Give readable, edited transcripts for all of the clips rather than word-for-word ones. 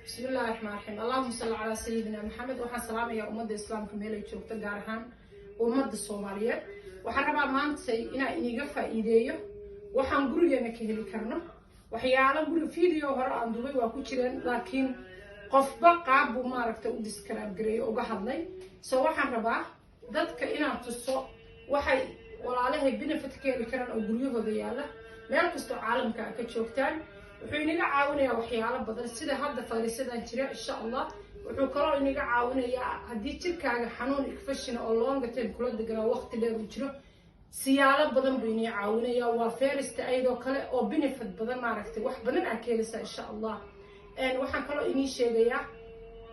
Bismi Illahi Raxmaan Raxiim. Allahuma salli calaa sayidina Maxamed. Waxaan salaamayaa ummadda islaamka meel ay joogto, gaar ahaan ummadda Soomaaliyeed. Waxaan rabaa maantay inaan iniga faa'iideeyo waxaan gurigeena ka heli karno. Waxyaalo guri video hore aan dubay waa ku jireen, laakiin qofba qaab buu maaragta u describe gareeyo, uga hadlay. So waxaan rabaa dadka inaan tuso waxay walaalahay benefit ka heli karaan oo guryahooda yaalla, meel kastoo caalamka a ka joogtaan. Wuxuu inaga caawinayaa waxyaalo badan, sida hadda fayrasadan jira, insha Allah. Wuxuu kaloo inaga caawinayaa haddii jirkaaga xanuun infection oo long time kula deganaa, waqti dheer uu jiro, siyaalo badan buu inii caawinayaa. Waa first aid-oo kale oo benefit badan, maaragtay, wax badan aa ka helaysaa, insha Allah. Waxaan kaloo inii sheegayaa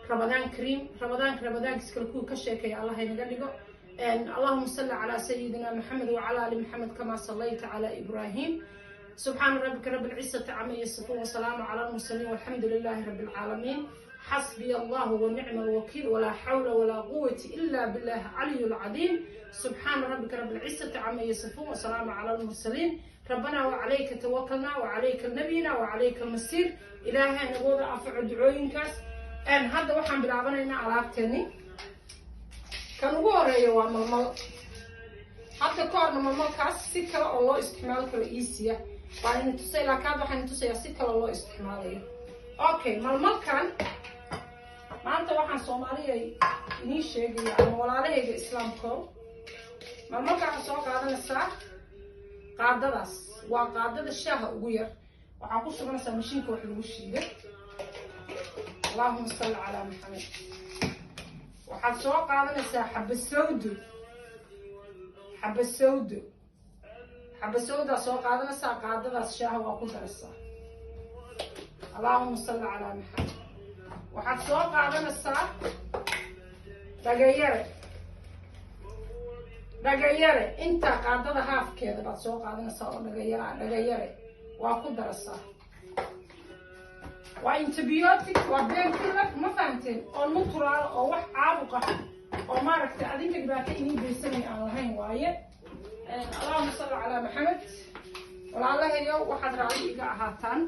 Ramadaan kariim. Ramadaanka ramadaankiis kale kuwa ka sheekeeya Allah inaga dhigo. Allahuma salli calaa sayidina Maxamed wacala ali Maxamed kamaa sallayta calaa Ibrahim. سبحان ربك رب العزة عما يصفون، وسلام على المرسلين، والحمد لله رب العالمين. حسبي الله ونعم الوكيل، ولا حول ولا قوة إلا بالله العلي العظيم. سبحان ربك رب العزة عما يصفون، وسلام على المرسلين. ربنا وعليك توكلنا وعليك نبينا وعليك المصير. إلهي نقول أفع دعوينكاس أن هذا. waxaan bilaabanaynaa alaabteeni. Kan ugu horeeya waa malmal. Hadda ka horna malmalkaas si kale oo loo isticmaali karo easiya waa ina tusay, laakiin hadda waxaan tusayaa si kale loo isticmaalayo. Okay, malmalkan maanta waxaan Soomaaliya iniin sheegaya ama walaalahayga islaamko, malmalka waxaa soo qaadanaysaa qaadadaas, waa qaadada shaaha ugu yar. Waxaa ku shubanaysaa mashiinka wax lagu shiida. Allahuma salli calaa Maxamed. Waxaad soo qaadanaysaa xabasawdo, xabasawdo, xabasawdaa soo qaadanaysaa. Qaadadaas shaaha waa ku daraysaa. Allahuma salli calaa Maxamed. Waxaad soo qaadanaysaa dhagayare, dhagayare intaa qaadada haafkeeda baad soo qaadanaysaa oo dhagayara. Dhagayare waa ku daraysaa. Waa antibiotic, waa painkiller, ma fahamteen? Oo natural, oo wax caabuq ah oo maaragtay adinka dhibaato inii geysanay aan lahayn waaye. Allahuma salli calaa Maxamed. Walaalahayo, waxaad raalli iga ahaataan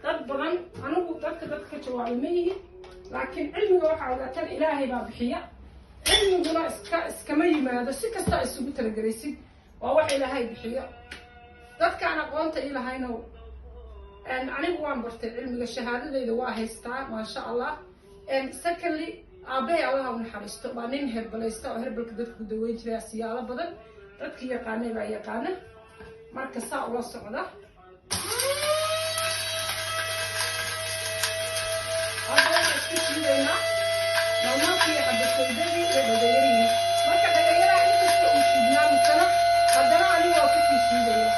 dad badan. Anigu dadka ka jawaabay ma yihi, laakiin cilmiga waxaa ogaataan Ilaahay baa bixiya. Cilmiguna iskama yimaado si kastaa isugu talagelaysid, waa wax Ilaahay bixiyo. Dadkaan aqoonta ii lahaynow, anigu waan bartay cilmiga, shahaadadayda waa haystaa, maasha Allah. Secondly, aabbahay Allaha u naxariisto waa nin herbalaysta oo herbalka dadka ku daweyn jiray siyaalo badan. Dadkii yaqaanay baa yaqaana. Marka saa ula socda. Hadda waxaan isku shiidaynaa malmalkii, xabasaydadii iyo dhagayarihii. Marka dhagayaraha inkasta uu shiidnaa, misana haddana anigu waa kusii shiidaya.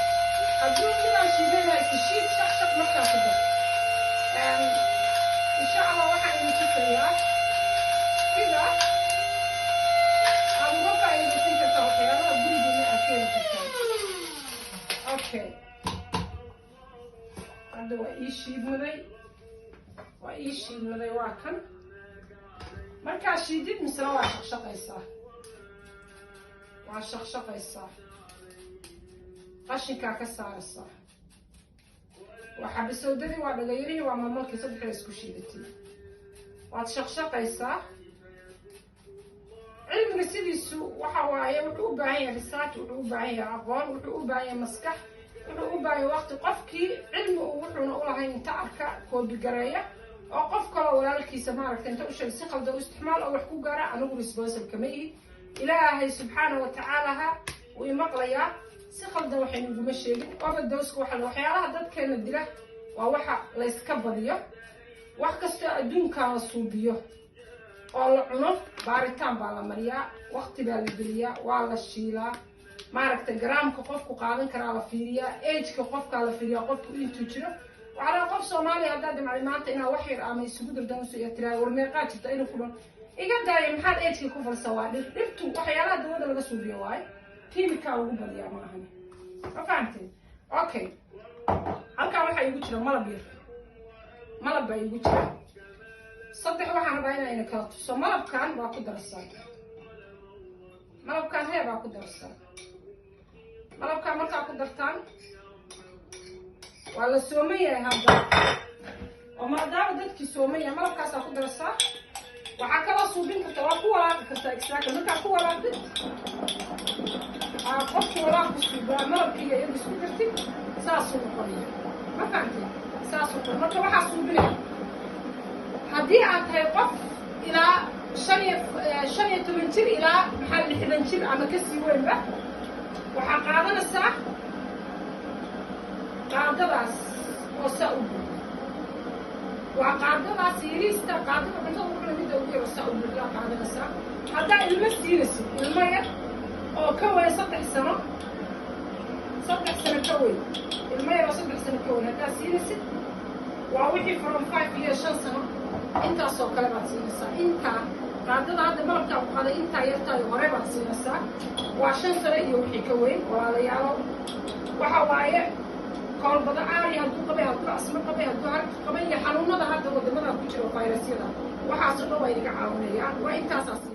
Hadduu midaan shiidayna iska shiid, shaq shaq markaa ku dar. Insha Allah waxaan idin tusayaa sida aad uga faa'iidaysan kartaa waxyaabaha gurigiina aad ka heli kartaan. Okay, hadda waa ii shiidmaday, waa ii shiidmaday, waa kan. Markaa shiidid misena waa shaqshaqaysaa, waa shaqshaqaysaa, qashinkaa ka saaraysaa. Waa xabasowdadii, waa dhagayarihii, waa malmalkii, saddexda isku shiidatay, waad shaqshaqaysaa. Cilmiga sidiisu waxa waaye wuxuu u baahan yahay research, wuxuu u baahan yahay aqoon, wuxuu u baahan yahay maskax, wuxuu u baahan yahay waqti. Qofkii cilmi uu wuxuuna ulahayn inta arka copy gareeya oo qof kaloo walaalkiisa maaragta inta u sheeg si qalda u isticmaal oo wax ku gaara, anigu responsible kama ihi. Ilaahay subxaana wa tacaalaha wuu imaqlayaa. Si qaldan waxaynu iguma sheegin. Overdose-ka waxa waxyaalaha dadkeena dila waa waxa layska badiyo. Wax kastoo adduunkan la suubiyo oo la cuno baaritaan baa la mariyaa, waqti baa la geliyaa, waa la shiilaa, maaragtay, garaamka qofku qaadan karaa la fiiriyaa, age-ka qofkaa la fiiriyaa, qofku intuu jiro. Waxaa laga qof Soomaaliya haddaad damcday maanta inaa wax yar ama isugu dardanayso iyo tiraay, war meeqaa jirta, inuu ku dhan iga daayo, maxaad age-ka ku falsa? Waa dhir, dhirtu waxyaalaha dawada laga suubiyo waaye, kiimikaa ugu badiyaa ma ahani, ma fahamteen? Okay, halkan waxaa iigu jira malab yar, malab baa iigu jira saddex. Waxaan rabaa inaa ina kala tuso. Malabkan waa ku darsaa, malabkan hee baa ku darsaa. Malabkaan markaa ku dartaan, waa la sooman yahay hadda. Oo maadaama dadkii soomaya, malabkaasaa ku daraysaa. Waxaa kaloo suubin karta, waa ku walaaqi kartaa. Exactly, markaa ku walaaqid, qofku walaaq ku suubaa, malabkiiyo iyada isku dartid, saasuu noqonaya. Ma fahamtay? Saasuu noqon. Marka waxaa suubinaya, haddii aad tahay qof ilaa 15 jir ilaa maxaa 60 jir ama kasii weynba, waxaa qaadanaysaa qaadadaas oo saa u buuxda. Waa qaadadaas yariista, qaadada cuntada ugu cuna midda ugu yaro, saa u buuxdaa qaadanaysaa. Haddaa ilmo siinaysid, ilmo yar oo ka weyn 3 sano, 3 sano ka weyn, ilmo yar oo 3 sano ka weyn haddaa siinaysid, waa wixii from 5 iyo 5 sano, intaasoo kale baad siinaysaa. Intaa qaadada hadda malabkaa ku qaaday, intaa yartaayo hore baad siinaysaa. Waa 5 sano iyo wixii ka weyn. Walaalayaalo, waxa waaye koolbada aari hadduu qabay, hadduu asma qabay, hadduu harka qabay iyo xanuunada hadda wadamada ku jiro, fayrasyada, waxaasoo dhan waa iga caawinayaan. Waa intaasaa siinaysaa.